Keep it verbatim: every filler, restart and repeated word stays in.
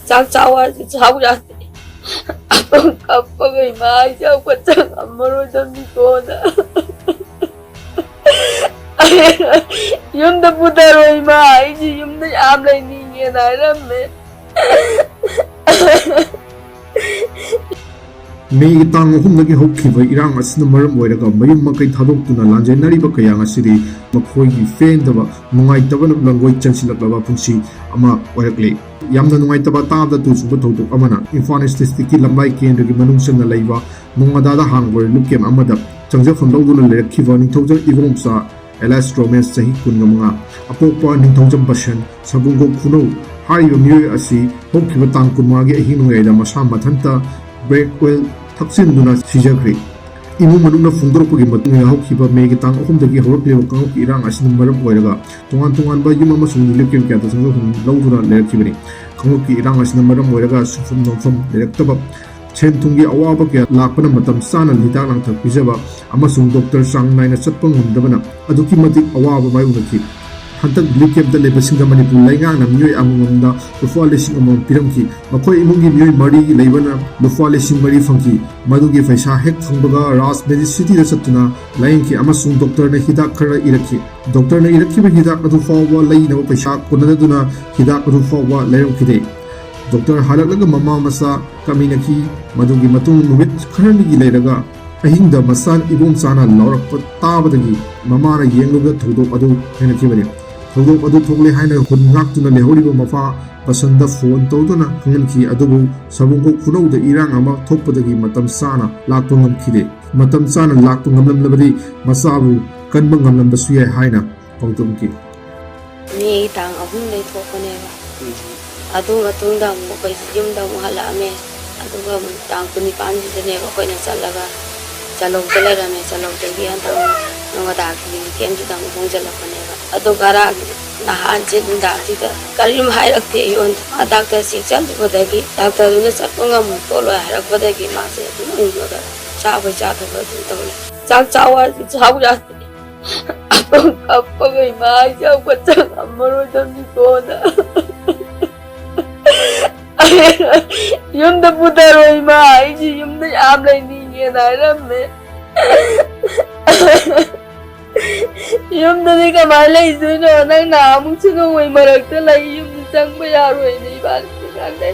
ꯆꯥꯛ ꯆꯥꯎ ꯍꯥꯏꯔꯁꯨ ꯆꯥꯎ ꯌꯥꯗꯦ꯫ ꯑꯗꯨꯝ ꯀꯞꯄꯒ ꯏꯃꯥ ꯑꯩꯁꯦ ꯑꯃꯨꯛꯀ ꯆꯪꯉꯝꯃꯔꯣꯏꯗꯕꯅꯤꯀꯣꯅ꯫ "ꯌꯨꯝꯗ ꯄꯨꯊꯔꯣ ꯏꯃꯥ, ꯑꯩꯁꯦ ꯌꯨꯝꯗ ꯌꯥꯝ ꯂꯩꯅꯤꯡꯉꯦꯅ" ꯍꯥꯏꯔꯝꯃꯦ꯫ ꯃꯦꯒꯤ ꯇꯥꯡ ꯑꯍꯨꯝꯗꯒꯤ ꯍꯧꯈꯤꯕ ꯏꯔꯥꯡ ꯑꯁꯤꯅ ꯃꯔꯝ ꯑꯣꯏꯔꯒ ꯃꯌꯨꯝ ꯃꯀꯩ ꯊꯥꯗꯣꯛꯇꯨꯅ ꯂꯥꯟꯖꯦꯟꯅꯔꯤꯕ ꯀꯌꯥ ꯉꯁꯤꯗꯤ ꯃꯈꯣꯏꯒꯤ ꯄꯦꯟꯗꯕ, ꯅꯨꯡꯉꯥꯏꯇꯕꯅ ꯂꯪꯒꯣꯏ ꯆꯟꯁꯤꯜꯂꯛꯂꯕ ꯄꯨꯟꯁꯤ ꯑꯃ ꯑꯣꯏꯔꯛꯂꯤ꯫ ꯌꯥꯝꯅ ꯅꯨꯡꯉꯥꯏꯇꯕ ꯇꯥꯕꯗ ꯇꯨ ꯆꯨꯡꯕ ꯊꯧꯗꯣꯛ ꯑꯃꯅ ꯏꯝꯐꯥꯜ ꯏꯁ ꯗꯤꯁꯇ꯭ꯔꯤꯛꯀꯤ ꯂꯝꯂꯥꯏ ꯀꯦꯟꯗ꯭ꯔꯒꯤ ꯃꯅꯨꯡ ꯆꯟꯅ ꯂꯩꯕ ꯅꯣꯡꯉꯥꯗꯥꯗ ꯍꯥꯡꯕ ꯔꯤꯂꯤꯐ ꯀꯦꯝꯞ ꯑꯃꯗ ꯆꯪꯖꯐꯝ ꯂꯧꯗꯨꯅ ꯂꯩꯔꯛꯈꯤꯕ ꯅꯤꯡꯊꯧꯖꯝ ꯏꯕꯣꯝꯆꯥ ꯑꯦꯂꯥꯏꯁ ꯔꯣꯃꯦꯟꯁ ꯆꯍꯤ ꯀꯨꯟꯒ ꯃꯉꯥ, ꯑꯄꯣꯛꯄ ꯅꯤꯡꯊꯧꯖꯝ ꯕꯁꯟ, ꯁꯕꯨꯡꯒꯧ ꯈꯨꯅꯧ ꯍꯥꯏꯔꯤꯕ ꯃꯤꯑꯣꯏ ꯑꯁꯤ ꯍꯧꯈꯤꯕ ꯇꯥꯡ ꯀꯨꯟꯃꯉꯥꯒꯤ ꯑꯍꯤꯡ ꯅꯣꯡꯌꯥꯏꯗ ꯃꯁꯥ ꯃꯊꯟꯇ ꯕ꯭ꯔꯦꯛ ꯑꯣꯏꯜ ꯊꯛꯆꯤꯟꯗꯨꯅ ꯁꯤꯖꯈ꯭ꯔꯦ꯫ ꯏꯃꯨꯡ ꯃꯅꯨꯡꯅ ꯐꯣꯡꯗꯣꯔꯛꯄꯒꯤ ꯃꯇꯨꯡ ꯏꯟꯅ ꯍꯧꯈꯤꯕ ꯃꯦꯒꯤ ꯇꯥꯡ ꯑꯍꯨꯝꯗꯒꯤ ꯍꯧꯔꯛꯂꯤꯕ ꯀꯥꯡꯂꯨꯞꯀꯤ ꯏꯔꯥꯡ ꯑꯁꯤꯅ ꯃꯔꯝ ꯑꯣꯏꯔꯒ ꯇꯣꯉꯥꯟ ꯇꯣꯉꯥꯟꯕ ꯌꯨꯝ ꯑꯃꯁꯨꯡ ꯔꯤꯂꯤꯐ ꯀꯦꯝꯞ ꯀꯌꯥꯗ ꯆꯪꯖꯐꯝ ꯂꯧꯗꯨꯅ ꯂꯩꯔꯛꯈꯤꯕꯅꯤ꯫ ꯀꯥꯡꯂꯨꯞꯀꯤ ꯏꯔꯥꯡ ꯑꯁꯤꯅ ꯃꯔꯝ ꯑꯣꯏꯔꯒ ꯁꯨꯐꯝ ꯅꯣꯝꯐꯝ ꯂꯩꯔꯛꯇꯕ, ꯁꯦꯟ ꯊꯨꯝꯒꯤ ꯑꯋꯥꯕ ꯀꯌꯥ ꯂꯥꯛꯄꯅ ꯃꯇꯝ ꯆꯥꯅ ꯍꯤꯗꯥꯛ ꯂꯥꯡꯊꯛ ꯄꯤꯖꯕ ꯑꯃꯁꯨꯡ ꯗꯣꯛꯇꯔ ꯆꯥꯡ ꯅꯥꯏꯅ ꯆꯠꯄ ꯉꯝꯗꯕꯅ ꯑꯗꯨꯛꯀꯤ ꯃꯇꯤꯛ ꯑꯋꯥꯕ ꯃꯥꯌꯣꯛꯅꯈꯤ꯫ ꯍꯟꯗꯛ ꯔꯤꯂꯤꯐ ꯀꯦꯝꯞꯇ ꯂꯩꯕꯁꯤꯡꯗ ꯃꯅꯤꯄꯨꯔ ꯂꯩꯉꯥꯛꯅ ꯃꯤꯑꯣꯏ ꯑꯃꯃꯝꯗ ꯂꯨꯄꯥ ꯂꯤꯁꯤꯡ ꯑꯃꯃꯝ ꯄꯤꯔꯝꯈꯤ꯫ ꯃꯈꯣꯏ ꯏꯃꯨꯡꯒꯤ ꯃꯤꯑꯣꯏ ꯃꯔꯤ ꯂꯩꯕꯅ ꯂꯨꯄꯥ ꯂꯤꯁꯤꯡ ꯃꯔꯤ ꯐꯪꯈꯤ꯫ ꯃꯗꯨꯒꯤ ꯄꯩꯁꯥ ꯍꯦꯛ ꯐꯪꯕꯒ ꯔꯥꯖ ꯃꯦꯗꯤꯁꯤꯇꯤꯗ ꯆꯠꯇꯨꯅ ꯂꯥꯌꯦꯡꯈꯤ ꯑꯃꯁꯨꯡ ꯗꯣꯛꯇꯔꯅ ꯍꯤꯗꯥꯛ ꯈꯔ ꯏꯔꯛꯈꯤ꯫ ꯗꯣꯛꯇꯔꯅ ꯏꯔꯛꯈꯤꯕ ꯍꯤꯗꯥꯛ ꯑꯗꯨ ꯐꯥꯎꯕ ꯂꯩꯅꯕ ꯄꯩꯁꯥ ꯀꯣꯟꯅꯗꯗꯨꯅ ꯍꯤꯗꯥꯛ ꯑꯗꯨ ꯐꯥꯎꯕ ꯂꯩꯔꯝꯈꯤꯗꯦ꯫ ꯗꯣꯛꯇꯔ ꯍꯜꯂꯛꯂꯒ ꯃꯃꯥ ꯃꯆꯥ ꯀꯥꯃꯤꯟꯅꯈꯤ꯫ ꯃꯗꯨꯒꯤ ꯃꯇꯨꯡ ꯅꯨꯃꯤꯠ ꯈꯔꯅꯤꯒꯤ ꯂꯩꯔꯒ ꯑꯍꯤꯡꯗ ꯃꯆꯥ ꯏꯕꯣꯝꯆꯥꯅ ꯂꯥꯎꯔꯛꯄ ꯇꯥꯕꯗꯒꯤ ꯃꯃꯥꯅ ꯌꯦꯡꯂꯨꯕꯗ ꯊꯧꯗꯣꯛ ꯑꯗꯨ ꯊꯦꯡꯅꯈꯤꯕꯅꯤ꯫ ꯊꯧꯗꯣꯛ ꯑꯗꯨ ꯊꯣꯛꯂꯦ ꯍꯥꯏꯅ ꯈꯨꯟ ꯉꯥꯛꯇꯨꯅ ꯂꯩꯍꯧꯔꯤꯕ ꯃꯄꯥ ꯕꯁꯟꯗ ꯐꯣꯟ ꯇꯧꯗꯨꯅ ꯈꯪꯍꯟꯈꯤ, ꯑꯗꯨꯕꯨ ꯁꯕꯨꯡꯈꯣꯛ ꯈꯨꯅꯧꯗ ꯏꯔꯥꯡ ꯑꯃ ꯊꯣꯛꯄꯗꯒꯤ ꯃꯇꯝ ꯆꯥꯅ ꯂꯥꯛꯄ ꯉꯝꯈꯤꯗꯦ꯫ ꯃꯇꯝ ꯆꯥꯅ ꯂꯥꯛꯄ ꯉꯝꯂꯝꯂꯕꯗꯤ ꯃꯆꯥꯕꯨ ꯀꯟꯕ ꯉꯝꯂꯝꯕꯁꯨ ꯌꯥꯏ ꯍꯥꯏꯅ ꯐꯣꯡꯗꯣꯛꯈꯤ꯫ ꯃꯦꯒꯤ ꯇꯥꯡ ꯑꯍꯨꯝꯗꯩ ꯊꯣꯛꯄꯅꯦꯕ꯫ ꯑꯗꯨ ꯃꯇꯨꯡꯗ ꯑꯃꯨꯛ ꯑꯩꯈꯣꯏ ꯌꯨꯝꯗ ꯑꯃꯨꯛ ꯍꯜꯂꯛꯑꯝꯃꯦ꯫ ꯑꯗꯨꯒ ꯑꯃꯨꯛ ꯇꯥꯡ ꯀꯨꯟꯅꯤꯄꯥꯟꯁꯤꯗꯅꯦꯕ ꯑꯩꯈꯣꯏꯅ ꯆꯠꯂꯒ ꯆꯂꯧꯗ ꯂꯩꯔꯝꯃꯦ꯫ ꯆꯂꯧꯗꯒꯤ ꯍꯟꯗꯛ ꯑꯃꯨꯛ ꯅꯣꯡꯉꯥꯗꯥꯒꯤ ꯀꯦꯝꯁꯤꯗ ꯑꯃꯨꯛ ꯍꯣꯡꯖꯤꯜꯂꯛꯄꯅꯦꯕ꯫ ꯑꯗꯣ ꯉꯔꯥꯡ ꯅꯍꯥꯟꯁꯦ ꯅꯨꯡꯗꯥꯡꯁꯤꯗ ꯀꯔꯤꯝ ꯍꯥꯏꯔꯛꯇꯦ ꯑꯩꯉꯣꯟꯗ꯫ ꯃꯥ ꯗꯥꯛꯇꯔ ꯆꯦꯛ ꯆꯠꯂꯨꯕꯗꯒꯤ ꯗꯥꯛꯇꯔꯗꯨꯅ ꯆꯠꯄ ꯉꯝꯃꯣꯏ ꯈꯣꯠꯂꯣꯏ ꯍꯥꯏꯔꯛꯄꯗꯒꯤ ꯃꯥꯁꯦ ꯑꯗꯨꯝ ꯎꯪꯉꯒ ꯆꯥꯕꯣꯏ ꯆꯥꯗꯕꯣꯏ ꯑꯗꯨꯝ ꯇꯧꯔꯦ꯫ ꯆꯥꯛ ꯆꯥꯎ ꯍꯥꯏꯔꯁꯨ ꯆꯥꯎ ꯌꯥꯗꯦ꯫ ꯑꯗꯨꯝ ꯀꯞꯄꯒ ꯏꯃꯥ ꯑꯩꯁꯦ ꯑꯃꯨꯛꯀ ꯆꯪꯉꯝꯃꯔꯣꯏꯗꯕꯅꯤꯀꯣꯅ꯫ ꯌꯨꯝꯗ ꯄꯨꯊꯔꯣ ꯏꯃꯥ, ꯑꯩꯁꯤ ꯌꯨꯝꯗ ꯌꯥꯝ ꯂꯩꯅꯤꯡꯉꯦꯅ ꯍꯥꯏꯔꯝꯃꯦ꯫ ꯌꯨꯝꯗꯗꯤ ꯀꯃꯥꯏꯅ ꯂꯩꯗꯣꯏꯅꯣ? ꯅꯪ ꯅꯍꯥꯟꯃꯨꯛꯁꯨ ꯅꯣꯡꯃꯩ ꯃꯔꯛꯇ ꯂꯩ, ꯌꯨꯝꯗ ꯆꯪꯕ ꯌꯥꯔꯣꯏꯅꯦ ꯏꯕꯥꯅꯤ ꯀꯥꯟꯗ꯫